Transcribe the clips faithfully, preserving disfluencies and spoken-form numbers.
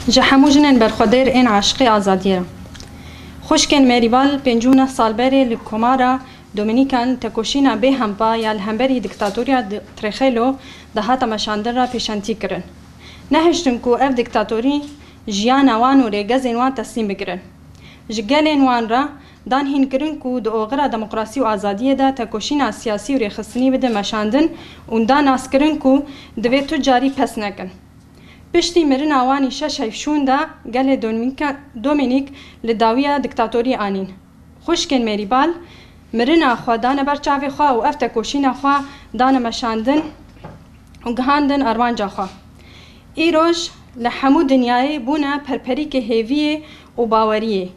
Ji hemû jinên berxwedêr ên aşiqê azadiyê re. Xwişkên Merîbal pêncî û neh sal berê li Komara Dominîkan tekoşîna bêhempa ya li hemberî diktatoriya di-, Trexelo dihate meşandin re pêşentî kirin. Nehiştin ku ev diktatorî jiyana wan û rêgezên wan teslîm bigirin. Ji gelên wan re dan hîn kirin ku di oxira demokrasî û azadiyê de tekoşîna siyasî û rêxistinî bidin meşandin û dan naskirin ku divê tu carî pes nekin. Piştî mirina wan î şeş hevşûn de gelê Domînka-, Domînîk li dawiya diktatoriyê anîn. Xwişkên Merîbal mirina xwe dane ber çavê xwe û ev tekoşîna xwe dane meşandin û gihandin armanca xwe. Îroj li hemû dinyayê bûne perperîkê hêviyê û baweriyê.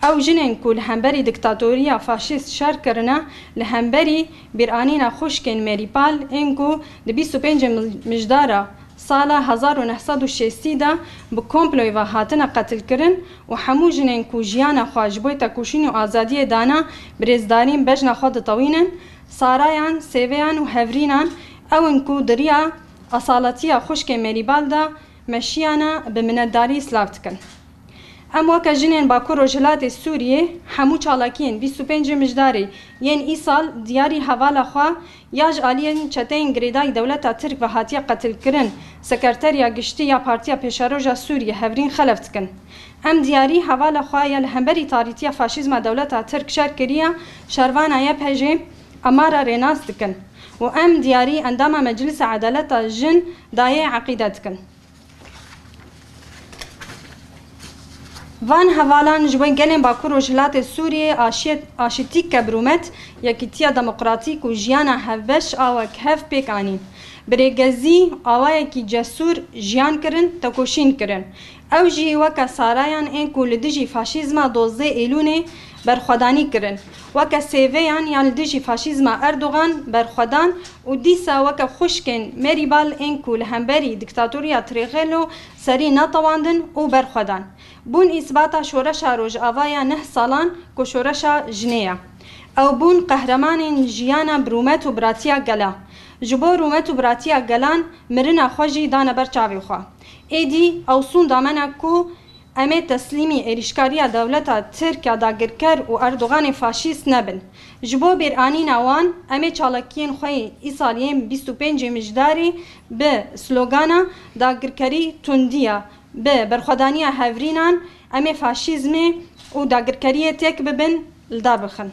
Ew jinên ku li hemberî diktatoriya faşîst şer kirine, li hemberî bîranîna xwişkên Merîbal ên ku di bîst û pêncê Mijdara sala hezar û neh sed û şêstî de bi komployê ve hatine qetilkirin û hemû jinên ku jiyana xwe ji bo tekoşîn û azadiyê dana, bi rêzdarî bejna xwe ditewînin, sarayan, sêveyan û hevrînan, ew in ku di riya esaletiya xwişkên Merîbal de meşiyane, bi minetdarî silav dikin. Em weke jinên Bakur Rojhilatê Sûriyê hemû çalakiyên bîst û pêncê Mijdarê yên îsal diyarî hevala xwe ya ji aliyên çeteyên girêdayî dewleta Tirk ve hatiye qetilkirin, Sekreteriya Giştî ya Partiya Pêşeroja Sûriyê Hevrîn Xelef dikin. Em diyarî hevala xwe ya li hemberî tarîtiya faşîzma dewleta Tirk şer kiriye, şervana Y P G Amara rênas dikin û em diyarî endama Meclisa Edaleta Jin dayê eqîde dikin. Van hevalan ji bo gelên Bakur Rojhilatê Sûriyê aşiyet-, aşîtî ke bi rûmet, yekîtiya demokratîk û jiyana hevbeş a wekhev pêk anîn. Bi rêgezî awayekî cesûr jiyan kirin, tekoşîn kirin. Ew jî weke sarayan ên ku li dijî faşîzma dozdeh Êlûnê berxwedanî kirin, weke sêveyan ya li dijî faşîzma Erdogan berxwedan û dîsa weke xwişkên Merîbal ên ku li hemberî diktatoriya Trêxelo serî netewandin û berxwedan, bûn îsbata şoreşa Rojava ya neh salan ku şoreşa jinê ye. Ew bûn qehremanên jiyana bi rûmet û biratiya gela. Ji bo rûmet û biratiya gelan mirina xwe jî dane ber çavê xwe. Êdî ew sûnda me ne ku em ê teslîmî êrîşkariya dewleta Tirk ya dagirker û Erdoganê faşîst nebin. Ji bo bîranîna wan, em ê çalakiyên xwe yê îsal yên bîst û pêncê Mijdarê bi slogana dagirkerî tundiya, bi berxwedaniya hevrînan, em ê faşîzmê û dagirkeriyê têk bibin, li dar bixin.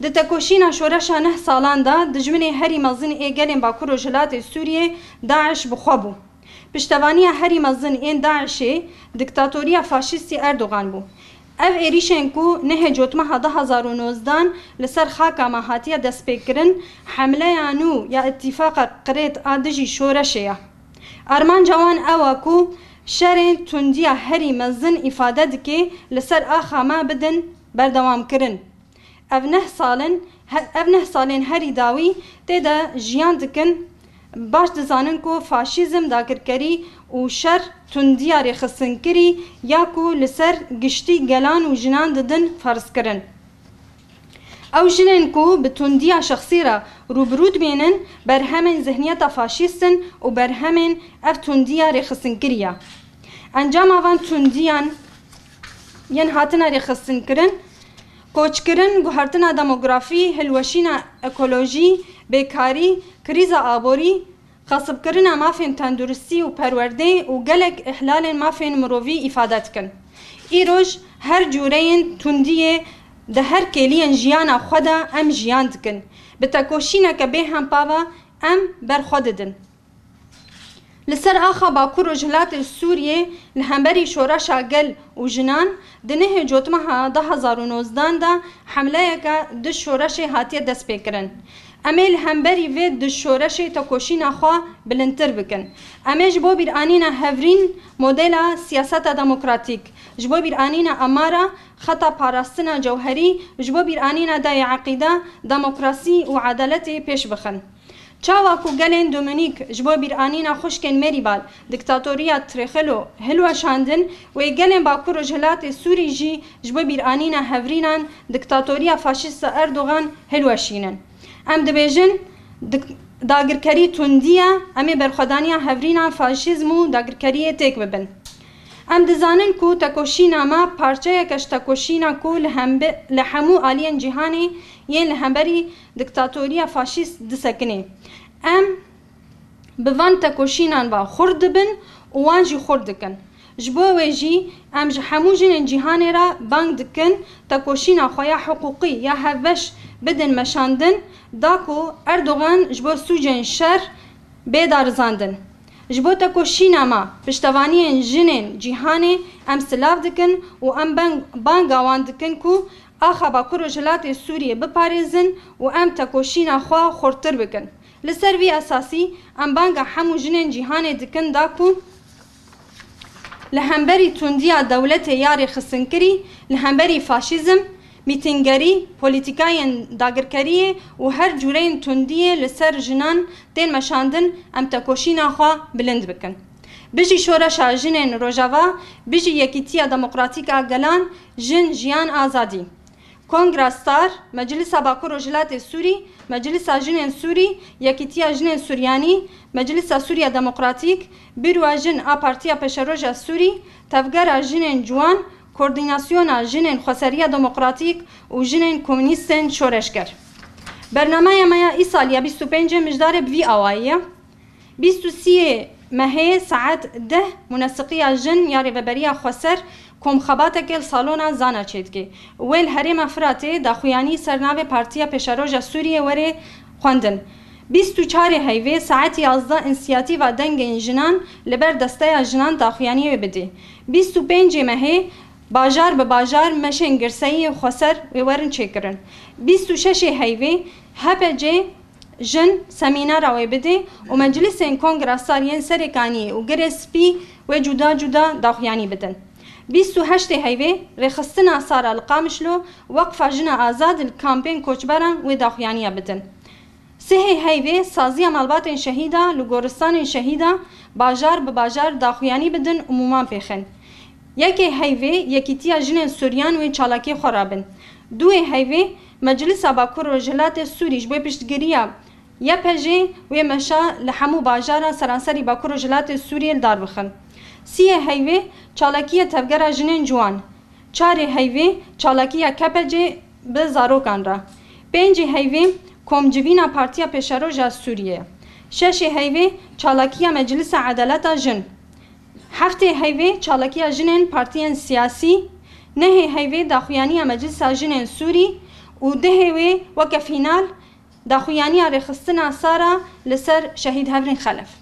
Di tekoşîna şoreşa neh salan de dijminê herî mezin ê gelên Bakur Rojhilatê Sûriyê DAIŞ bi xwe bû. Piştevaniya herî mezin ên DAIŞê diktatoriya faşîstî Erdogan bû. Ev êrîşên ku nehê Cotmeha du hazar û nozdan li ser xaka me hatiye destpêkirin, hemleya nû ya Îtîfaqa Qirêt a dijî şoreşê ye. Armanca wan ew e ku şerê tundiya herî mezin îfade dike li ser axa me bidin berdewamkirin. Ev neh sal in, he-, ev neh salên herî dawî tê de jiyan dikin. Baş dizanin ku faşîzm, dagirkerî û şer tundiya rêxistinkirî ya ku li ser giştî gelan û jinan didin ferzkirin. Ew jinên ku bi tundiya şexsî re rûbirû dibînin, berhemên zihniyeta faşîst in û berhemên ev tundiya rêxistinkirî ye. Encama van tundiyan yên hatine rêxistinkirin, koçkirin, guhertina demografî, hilweşîna ekolojî, bêkarî, krîza aborî, xesibkirina mafên tenduristî û perwerdê û gelek îhlalên mafên mirovî îfade dikin. Îroj her cûreyên tundiyê di her kêliyên jiyana xwe de em jiyan dikin. Bi tekoşîneke bêhempa ve em ber xwe didin. Li ser axa Bakur Rojhilatê Sûriyê li hemberî şoreşa gel û jinan di nehê Cotmeha du hazar û nozdan de hemleyeke di şoreşê hatiye destpêkirin. Em ê li hemberî vê di şoreşê tekoşîna xwe bilindtir bikin. Em ê ji bo bîranîna hevrîn modela siyaseta demokratîk, ji bo bîranîna amara xeta parastina cewherî, ji bo bîranîna dayê eqîde, demokrasî û edaletê pêş bixin. Çawa ku gelên Dominîk ji bo bîranîna xwişkên Merîbal diktatoriya Trêxelo hilweşandin, wê gelên Bakur Rojhilatê Sûrî jî ji bo bîranîna hevrînan diktatoriya faşîst a Erdogan hilweşînin. Em dibêjin, dik-, dagirkerî tundî ye, em ê berxwedaniya hevrînan faşîzm û dagirkeriyê têk bibin. Em dizanin ku tekoşîna me parçeyeke ji tekoşîna ku li hembi-, li hemû aliyên cîhanê yên li hemberî diktatoriya faşîst disekinê. Em bi van tekoşînan ve xurt dibin û wan jî xurt dikin. Ji bo wê jî em ji hemû jinên cîhanê re bang dikin tekoşîna xwe ya hiqûqî ya hevbeş bidin meşandin, da ku Erdogan ji bo sûcên şer bê darizandin. Ji bo tekoşîna me piştevaniyên jinên cîhanê em silav dikin û em bang-, banga wan dikin ku axa Bakur Rojhilatê Sûriyê biparêzin û em tekoşîna xwe xurttir bikin. Li ser vî esasî em banga hemû jinên cîhanê dikin da ku li hemberî tundiya dewletê ya rêxistinkirî, li hemberî faşîzm, mîtîngerî, polîtîkayên dagirkeriyê û her cûreyên tundiyê li ser jinan tên meşandin, em tekoşîna xwe bilind bikin. Bijî Şoreşa Jinên Rojava, bijî Yekîtiya Demokratîk a Gelan, Jin, Jiyan, Azadî. Kongra Star, Meclisa Bakur Rojhilatê Sûrî, Meclisa Jinên Sûrî, Yekîtiya Jinên Suryanî, Meclisa Sûriya Demokratîk, Bîroya Jin a Partiya Pêşeroja Sûrî, Tevgera Jinên Ciwan, Koordînasyona Jinên Xweseriya Demokratîk û Jinên Komûnîstên Şoreşger. Bernameya me ya îsal ya bîst û pêncê mijdarê bi vî awayî ye. Bîst û sêyê mehê saet deh, Munesiqiya Jin ya Rêveberiya Xweser komxebateke li salona Zana çêdike. Wê li Herêma Firatê daxuyanî ser navê Partiya Pêşeroja Sûriyê were xwendin. Bîst û çarê heyvê saet yazdeh, Însiyatîfa Dengên Jinan li ber Desteya Jinan daxuyaniyê wê bidê. Bîst û pêncê mehê bajar bi bajar meşên girseyî xweser wê werin çêkirin. Bîst û şeşê heyvê H P C Jin semînara wê bidê û meclisên Kongra Star yên Serêkaniyê û Girê Spî wê cuda cuda daxuyanî bidin. Bîst û heştê heyvê rêxistina Sara li Qamişlo, Weqfa Jina Azad li kampên koçberan wê daxuyaniya bidin. Sihê heyvê saziya malbatên şehîda li goristanên şehîda bajar bi bajar daxuyanî bidin û mûman pêxin. Yekê heyvê Yekîtiya Jinên Suryan wê çalakiyê xwe rabin. Duê heyvê Meclisa Bakur Rojhilatê Sûrî ji bo piştgiriya Y P J'ê wê meşa li hemû bajara seranserî Bakur Rojhilatê Sûriyê li dar bixin. Siyê heyvê çalakiya Tevgera Jinên Ciwan. Çarê heyvê çalakiya K P C bi zarokan re. Pêncê heyvê komcivîna Partiya Pêşeroja Sûriyê. Şeşê heyvê çalakiya Meclisa Edaleta Jin. Heftê heyvê çalakiya jinên partiyên siyasî. Nehê heyvê daxuyaniya Meclisa Jinên Sûrî û dehê wê weke fînal daxuyaniya rêxistina Sara li ser Şehîd Hevrîn Xelef.